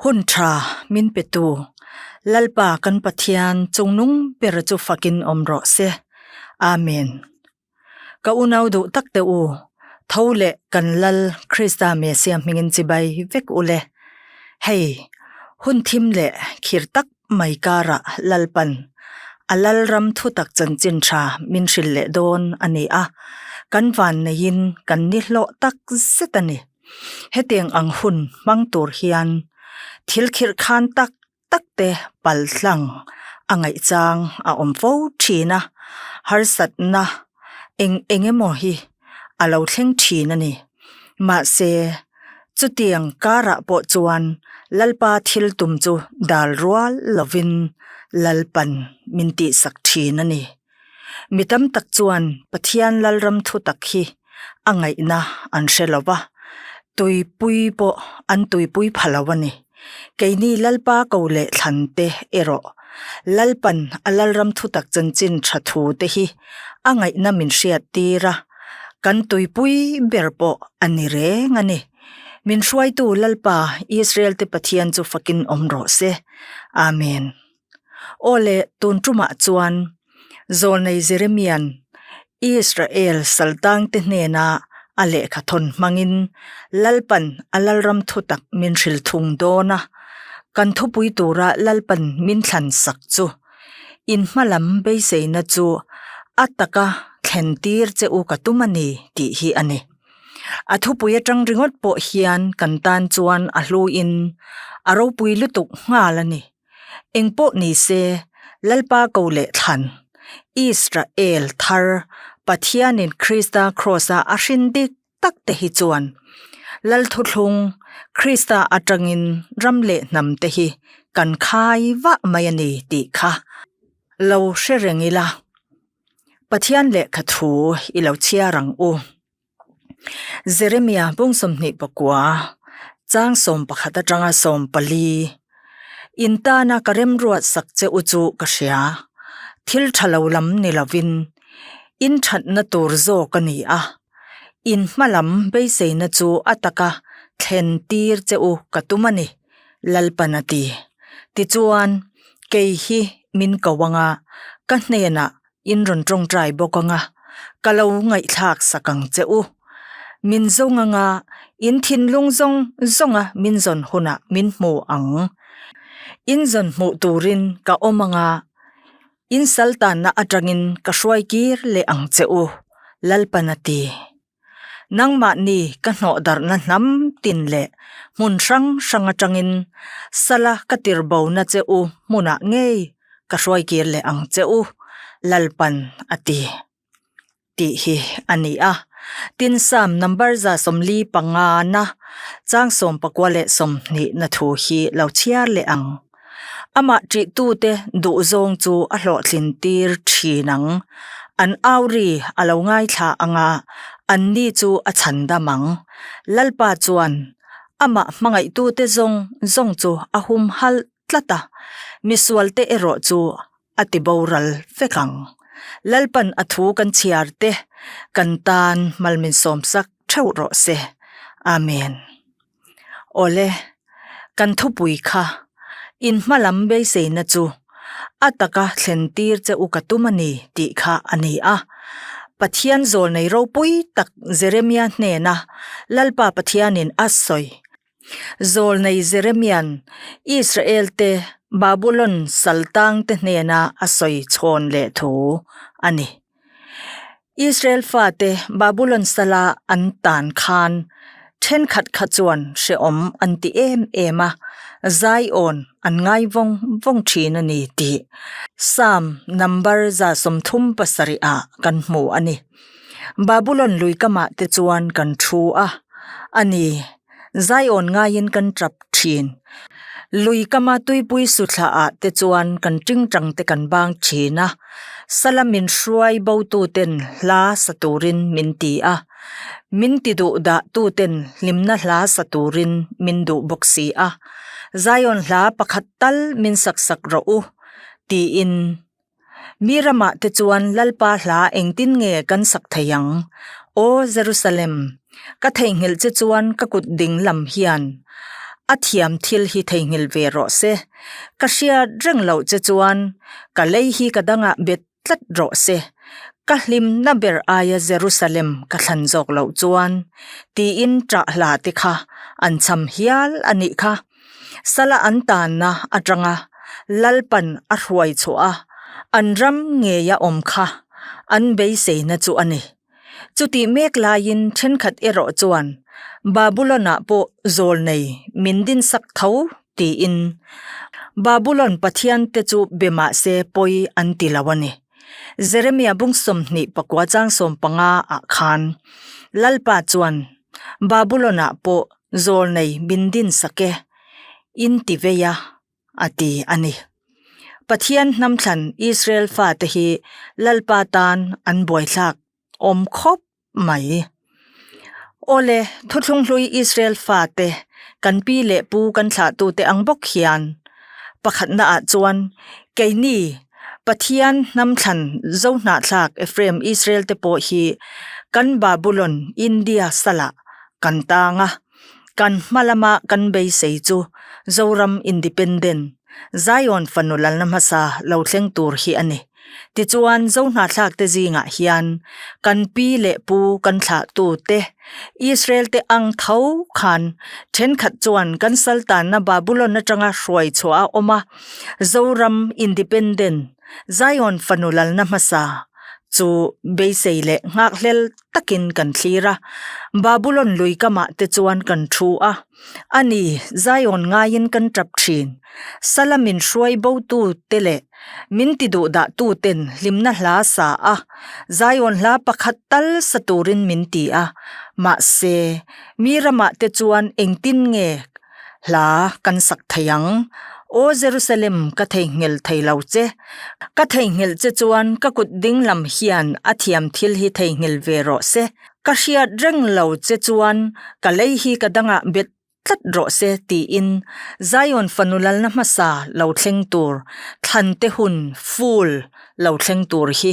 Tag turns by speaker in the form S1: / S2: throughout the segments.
S1: Hun tha min petu Lalpa kan Pathian chungnung ber chu fakin awm rawh se. Amen. Ka unau duh tak te u, tho leh kan Lal Krista Messiah hmingin chibai vek u le. Hei, hun thim leh khir tak mai karah Lalpan a Lalram thutak chanchin tha min hrilh leh dawn a ni a, kan vanneiin kan ni hlawh tak zet a ni. Hetiang ang hun hmang tur hian thil khirh khan tak tak te paltlang a ngaihchang a awm fo thin a, harsatna eng eng emaw hi a lo thleng thin a ni. Mahse, chutiang karah pawh chuan Lalpa thil tum chu dal rual lovin Lalpan min tihsak thin a ni. Mi tam tak chuan Pathian Lalram thu tak hi a ngaihna an hre lo va, tuipui pawh an tuipui pha lo a ni. Keini Lalpa ko leh thlan te erawh Lalpan a Lalram thu tak chanchin tha thu te hi a ngaihna min hriat tir a, kan tuipui ber pawh a ni reng a ni. Min hruaitu Lalpa Israel te Pathian chu fakin awm rawh se. Amen. Aw le, tun tumah chuan Zawlnei Jeremia'n Israel saltangte hnena a lehkha thawn hmangin Lalpan a Lalram thutak min hrilh thung dawn a, kan thupui tura Lalpan min thlan sak chu in hmalam beiseina chu a taka thlen tir che u ka tum a ni tih hi a ni. A thupui atang ringawt pawh hian kan tan chuan a hluin a ropui lutuk nghal a ni. Engpawh ni se, Lalpa ko leh thlan, Israel thar Pathianin Krista Kraws-a a hrin dik tak te hi chuan Lal thuthlung Krista atangin ram leh hnam te hi kan khai vah mai a ni tih kha lo hre reng ila, Pathian lehkha thu i lo chhiar ang u. Jeremia bung 24, chang 11 atanga 14, In tana ka remruat sak che u chu ka hria, thil tha lo lam ni lovin in thatna tur zawk a ni a, in hma lam beiseina chu a taka thlen tir che u ka tum a ni, Lalpan a ti. Tichuan, kei hi min ko anga ka hnenah In rawn tawngtai bawk anga ka lo ngaihthlak sak ang che u. Min zawng anga in thinlung zawng zawnga min zawn hunah min hmu ang. In zawn hmuh turin ka awm anga in saltanna atangin ka hruai kir leh ang che u, Lalpan a ti. Nangmahni ka hnawhdarhna hnam tin leh hmun hrang hrang atangin sala ka tirbona che u hmunah ngei ka hruaikir leh ang che u, Lalpan a ti. Tih hi a ni a. Tin Sam number 45 na chang 19 na thu hi lo chhiar leh ang. Amah ṭihtute duhzawng chu a hlawhtlin tir ṭhin ang. An au ri a lo ngaithla ang a, anni chu a chhan dam ang. Lalpa chuan amah hmangaihtute zawng zawng chu a humhalh tlat a, misualte erawh chu a ti boral vek ang. Lalpan a thu kan chhiar te kan tan malmin sawmsak theuh rawh se. Amen. Awle, kan thupui kha in hmalam beiseina chu a taka thlen tir che u ka tum a ni tih kha a ni a. Pathian zawlnei ropui tak Jeremia hnena Lalpa Pathianin a sawi. Zawlnei Jeremia'n Israelte Babulon saltangte hnena a sawi chhawn leh thu a ni. Israel fate Babulon sala an tan khan thenkhat kha chuan hrehawm an ti em em a, Zion an ngai vawng vawng thin a ni tih Psalm number 137 ah kan hmu a ni. Babulon lui kamah te chuan kan thu a, a ni, Zion ngaiin kan tap thin. Lui kama tuipui suthla ah te chuan kan tingtang te kan bang thin a, sala min hruai bo tu ten hla sa turin min ti a, min ti duh dah tu ten hlimna hla sa turin min duh bawk si a, Zion hla pakhat tal min sak sak rawh u tiin Mi ramah te chuan Lalpa hla engtin nge kan sak thei ang? Aw Jerusalem, ka theihnghilh che chuan ka kut ding lam hian. a thiam thil hi theihnghilh ve rawh se. Ka hriat reng loh che chuan ka lei hi ka dangah bet tlat rawh se. Ka hlimna ber aia Jerusalem ka thlan zawk loh chuan tiin ṭah hla te kha an cham hial a nih kha. Sala an tanna atanga Lalpan a hruai chhuah a, an ram ngeia awm kha an beiseina chu a ni. Chutih mek laiin thenkhat erawh chuan Babulon-ah pawh zawlnei min dinsak tho tiin Babulon pathiante chu be mah se pawi an ti lo a ni. Jeremia bung 24 chang 15 ah khan Lalpa chuan Babulon-ah pawh zawlnei min dinsak e, in ti vei a, a ti a ni. Pathian hnamthlan Israel fate hi Lalpa tan an buaithlak awm khawp mai. Awle, thuthlung hlui Israel fate kan pi leh pu kan thlahtute ang bawk hian pakhatna ah chuan keini Pathian hnamthlan Zohnahthlak Ephraim Israel te pawh hi kan Babulon India salah kan tang a. Kan hma lama kan beisei chu Zoram Independent, Zion fanu lalna hmasa lo thleng tur hi a ni. Tichuan Zohnahthlak te zingah hian kan pi leh pu kan thlahtu te, Israel te ang tho khan thenkhat chuan kan saltanna Babulon atanga hruai chhuah a awm a, Zoram Independent, Zion fanu lalna hmasa chu beisei leh nghakhlel takin kan thlir a, Babulon lui kamah te chuan kan thu a, a ni, Zion ngaiin kan tap thin. Sala min hruai bo tu te leh min ti duh dah tu ten hlimna hla sa a, Zion hla pakhat tal sa turin min ti a, mahse, mi ramah te chuan engtin nge Hla kan sak thei ang. Aw Jerusalem ka theihnghilh thei lo che. Ka theihnghilh che chuan ka kut ding lam hian a thiam thil hi theihnghilh ve rawh se. Ka hriat reng lo che chuan ka lei hi ka dangah bet tlat rawh se tiin Zion fanu lalna hmasa lo thleng tur thlan te hun full lo thleng tur hi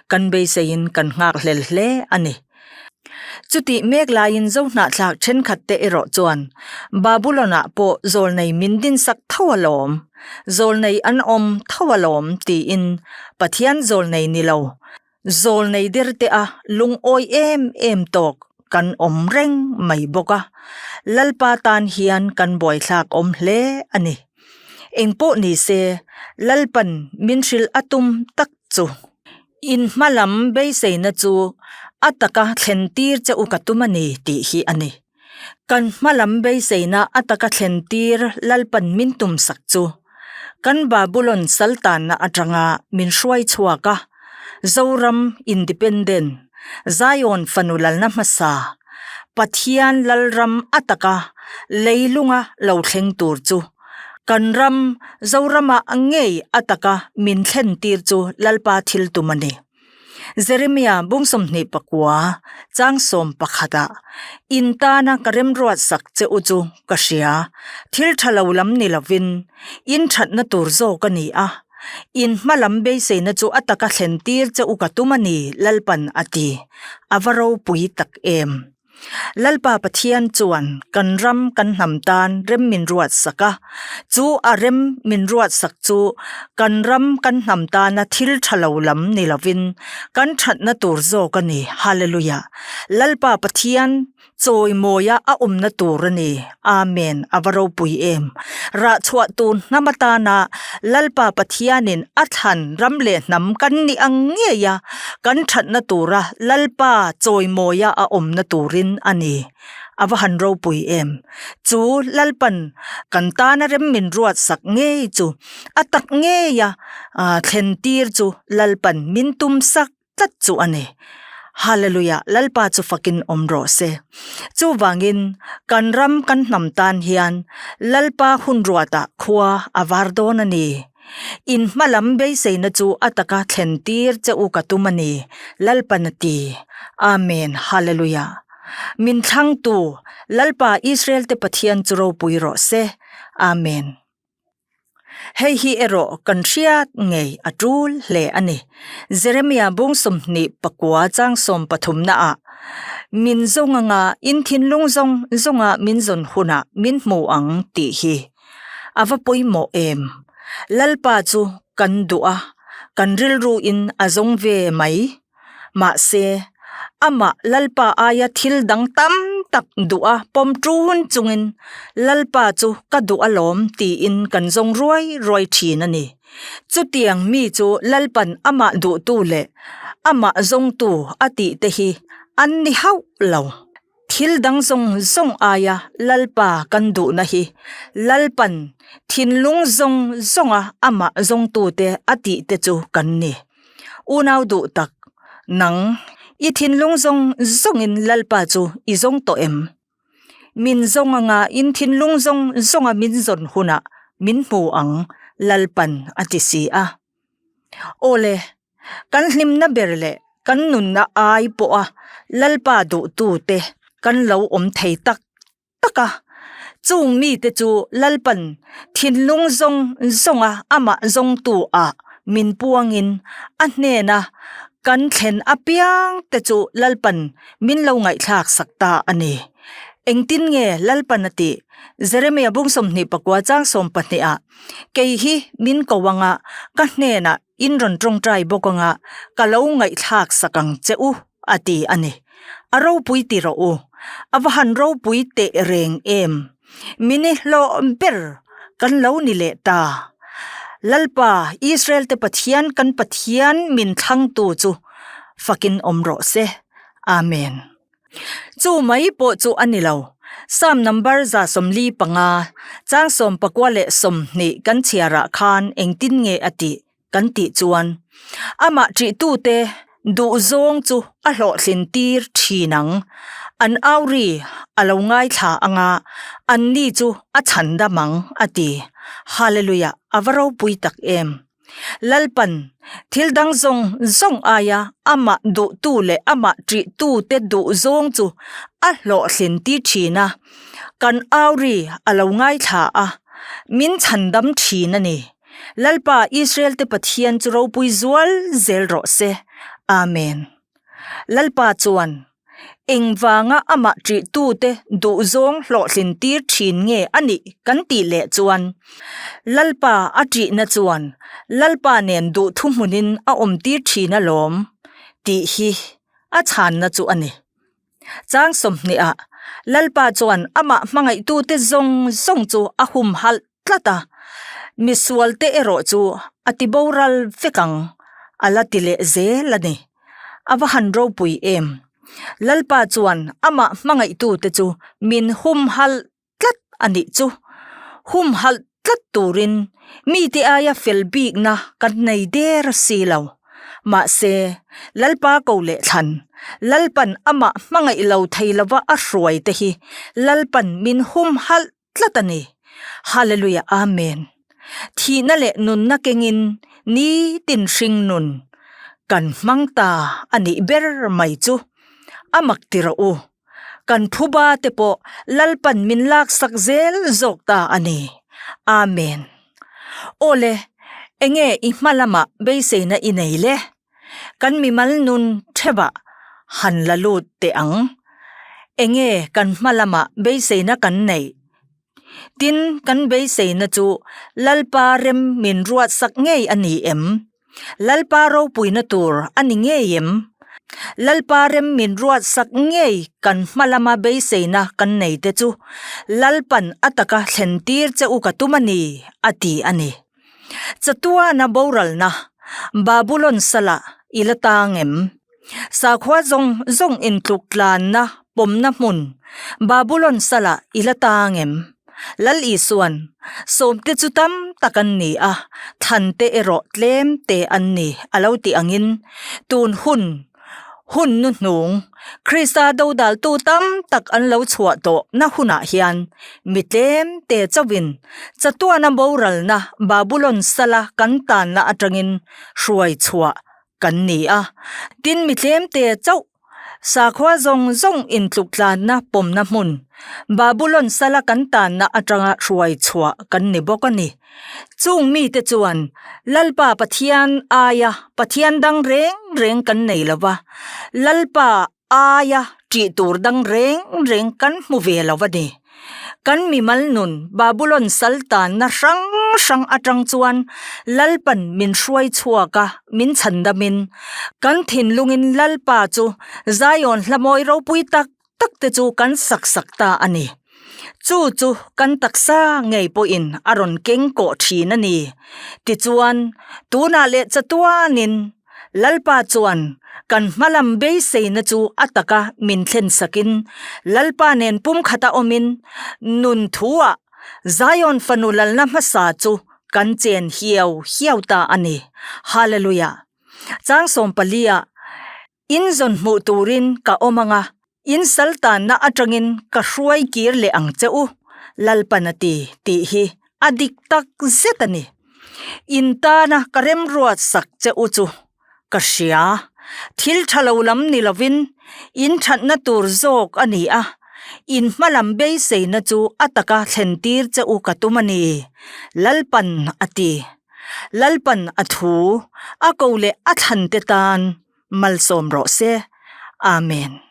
S1: kan beiseiin kan nghakhlel hle a ni. Chutih mek laiin Zohnahthlak thenkhat te erawh chuan Babulon-ah pawh zawlnei min dinsak tho alawm, zawlnei an awm tho alawm tiin Pathian zawlnei ni lo, zawlnei der te a lungawi em em tawk kan awm reng mai bawk a, Lalpa tan hian kan buaithlak awm hle a ni. Engpawh ni se, Lalpan min hrilh a tum tak chu. In hma lam beiseina chu a taka thlen tir che u ka tum a ni tih hi a ni. Kan hma lam beiseina a taka thlen tir Lalpan min tum sak chu kan Babulon saltanna atanga min hruai chhuak a, Zoram Independent, Zion fanu lalna hmasa, Pathian Lalram a taka leilunga lo thleng tur chu Kan ram, Zoramah ngei a taka min thlen tir chu Lalpa thil tum a ni. Jeremia bung 29, chang 11 ah, In tana ka remruat sak che u chu ka hria, thil tha lo lam ni lovin, in thatna tur zawk a ni a, in hma lam beiseina chu a taka thlen tir che u ka tum a ni, Lalpan a ti. A va ropui tak em! Lalpa Pathian chuan kan ram kan hnam tan rem min ruat sak a, chu a rem min ruat sak chu kan ram kan hnam tana thil tha lo lam ni lovin kan thatna tur zawk a ni. Hallelujah! Lalpa Pathian chawimawia a awmna tur a ni. Amen! A va ropui em! Rah chhuah tur hnam atana Lalpa Pathianin a thlan ram leh hnam kan nih ang ngei a, kan thatna tura Lalpa chawimawia a awmna turin a ni. A va han ropui em! Chu Lalpan kan tana rem min ruat sak ngei chu a tak ngeia thlen tir chu Lalpan min tum sak tlat chu a ni. Hallelujah, Lalpa chu fakin awm rawh se. Chuvangin, kan ram kan hnam tan hian Lalpa hun ruatah khua a var dawn a ni. In hma lam beiseina chu a taka thlen tir che u ka tum a ni, Lalpan a ti. Amen, Hallelujah. Min thlangtu, Lalpa Israel te Pathian chu ropui rawh se. Amen. Hei hi erawh kan hriat ngei a tul hle a ni. Jeremia bung 29 chang 13 naah. Min zawng anga in thinlung zawng zawnga min zawn hunah min hmu ang tih hi a va pawimawh em? Lalpa chu kan duh a, kan rilruin a zawng ve mai. Mahse, amah Lalpa aia thil dang tam tak duh a pawm ṭun chungin Lalpa chu ka duh alawm tiin kan zawng ruai ruai ṭhin a ni. Chutiang mi chu Lalpan amah duhtu leh amah zawngtu a tih te hi an ni hauh lo. Thil dang zawng zawng aia Lalpa kan duhna hi Lalpan thinlung zawng zawnga amah zawngtute a tih te chu kan ni. Unau duh tak, nang i thinlung zawng zawngin Lalpa chu i zawng tawh em? Min zawng anga in thinlung zawng zawnga min zawn hunah min hmu ang, Lalpan a ti si a. Awle, kan hlimna ber leh kan nunna ai pawha Lalpa duhtute kan lo awm thei tak tak a. Chung mite chu Lalpan thinlung zawng zawnga amah zawngtu ah min puangin a hnena kan thlen apiang te chu Lalpan Min lo ngaihthlak sak ta a ni. Engtin nge Lalpan a tih? Jeremia bung 24 chang 12 ah, Kei hi min ko anga ka hnenah in rawn tawngtai bawk anga ka lo ngaihthlak sak ang che u, a ti a ni. A ropui ti rawh u. A va han ropui teh reng em? Mini hlawh ber kan lo ni leh ta. Lalpa, Israel te Pathian kan Pathian min thlangtu chu fakin awm rawh se. Amen. Chu mai pawh chu a ni lo. Psalm number 145, chang 29 kan chhiarah khan engtin nge a tih kan tih chuan, Amah ṭihtute duhzawng chu a hlawhtlin tir ṭhin ang. An auri a lo ngaithla anga anni chu a chhandam ang, a ti. Hallelujah! A va ropui tak em! Lalpan thil dang zawng zawng aia amah duhtu leh amah ṭihtute duhzawng chu a hlawhtlin ti ṭhin a, kan auri a lo ngaithla a, min chhandam ṭhin a ni. Lalpa Israel-te Pathian chu ropui zual zel rawh se. Amen. Lalpa chuan Engvanga amah ṭihtute duhzawng hlawhtlin tir ṭhin nge a nih kan tih leh chuan Lalpa a ṭihna chuan Lalpa nen duh thuhmunin a awm tir ṭhin alawm tih hi a chhanna chu a ni. Chang 20 ah Lalpa chuan amah hmangaihtute zawng zawng chu a humhalh tlat a, misualte erawh chu a ti boral vek ang, a la ti leh zel a ni. A va han ropui em! Lalpa chuan amah hmangaihtute chu min humhalh tlat a nih chu. Humhalh tlat turin mite aia fel bikna kan nei der si lo. Mahse, Lalpa ko leh thlan, Lalpan amah hmangaih lo thei lova a hruaite hi Lalpan min humhalh tlat a ni. Hallelujah Amen. Thihna leh nunna kengin nitin hring nun kan hmang ta a nih ber mai chu a mak ti rawh u. Kan phuba te pawh Lalpan min laksak zel zawk ta a ni. Amen. Awle, enge i hma lamah beiseina i nei le? Kan mimal nun theuhah han la lut teh ang. Enge kan hma lamah beiseina kan neih? Tin, kan beiseina chu Lalpa rem min ruatsak ngei a ni em? Lalpa ropuina tur a ni ngei em? Lalpa rem min ruatsak ngei kan hma lama beiseina kan nei te chu Lalpan a taka thlen tir che u ka tum a ni, a ti a ni. Chatuana boralna Babulon sala i la tang em? Sakhua zawng zawng intluk tlanna pawmna hmun Babulon sala i la tang em? Lal Isuan, Sawmte chu tam tak an ni a, thlante erawh tlem te an ni a lo ti angin tun hun Hun nu hnung, Krista dodaltu tam tak an lo chhuah tawh na hunah hian mi tlem te chauhin chatuana boralna Babulon sala kan tanna atangin hruai chhuah kan ni a. Tin mi tlem te chauh sakhua zawng zawng intluktlanna pawmna hmun Babulon sala kan tanna atanga hruai chhuah kan ni bawk a ni. Chung mite chuan Lalpa Pathian aia Pathian dang reng reng kan nei lo va, Lalpa aia Ṭih tur dang reng reng kan hmu ve lo a ni. Kan mimal nun Babulon sal tanna hrang hrang aṭang chuan Lalpan min hruai chhuak a, min chhandamin. Kan thinlungin Lalpa chu Zion hla mawi ropui tak tak te chu kan sak sak ta a ni. Chu chu kan taksa ngei pawhin a rawn keng kawh thin a ni. Tichuan, tunah leh chatuanin Lalpa chuan kan hmalam beiseina chu a taka min thlen sakin Lalpa nen pumkhata awmin nun thuah Zion fanu lalna hmasa chu kan chen hiau hiau ta a ni. Hallelujah! Chang sawmpalia In zawn hmuh turin ka awm ang a, in sal tanna atangin ka hruai kir leh ang che u, Lalpan a ti, tih hi a dik tak zet a ni. In tana ka remruat sak che u chu ka hria, thil tha lo lam ni lovin in thatna tur zawk a ni a, in hmalam beiseina chu a taka thlen tir che u ka tum a ni, Lalpan a ti. Lalpan a thu, a ko leh a thlan te tan malsawm rawh se. Amen.